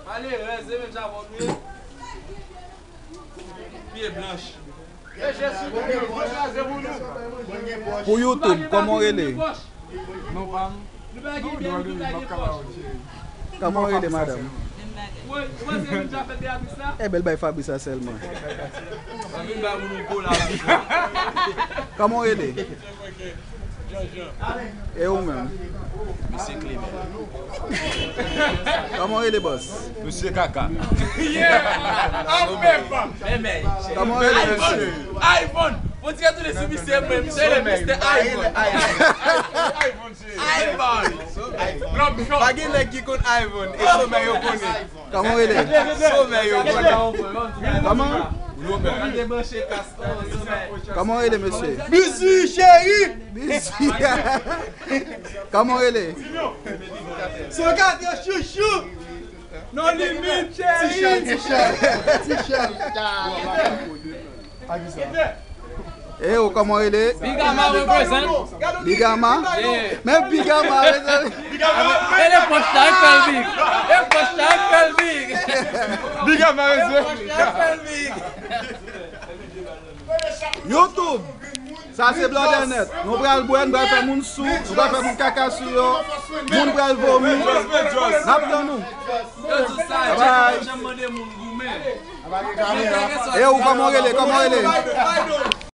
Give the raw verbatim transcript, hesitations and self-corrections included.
Malerèz, se menm sa fò nou ye. Pye blanch. Pou YouTube, kòman w rele? Nou pa m. Nou pa gen byen, nou pa gen pòch. Kòman w rele, madanm? Ou panse nou ja fè Beatrice la? Ebyen, l bay Fabrice la sèlman. Ann vin ba moun yon kola. Kòman w rele? Jean Jean. E ou menm? Misye Clement. Kòman w rele, bòs? Misye Kaka. Yeah! An menm pa. Men men. Kòman w rele, mesye? Ivan! Bon, ti gade sou misye, mwen, misye le mister Ivan. Ivan, se. Ivan! Lòm chò. Pa gen nèg ki konn Ivan, e somè yo konnen. Kòman w rele? Somè yo konnen. Kòman? Gade branche Castor, somè. Kòman w rele, mesye? Bizi cheri. Bizi. Kòman w rele? Sokate chouchou. Non limit cheri. E ou, kòman w rele? Big Ama represent. Big Ama? Yeah. Men Big Ama, mezanmi. E le pòch la, e fè l big. E pòch la, e fè l big. Big Ama represent. Pòch la, e fè l big. YouTube. Sa se Blòdè Nèt. Nou pral bwè, nou pral fè moun sou, nou pral fè moun kaka sou yo. Moun pral vomi. N ap tann nou. Yo di sa, yo janm mande moun goumen. E ou, kòman w rele? Kòman w rele?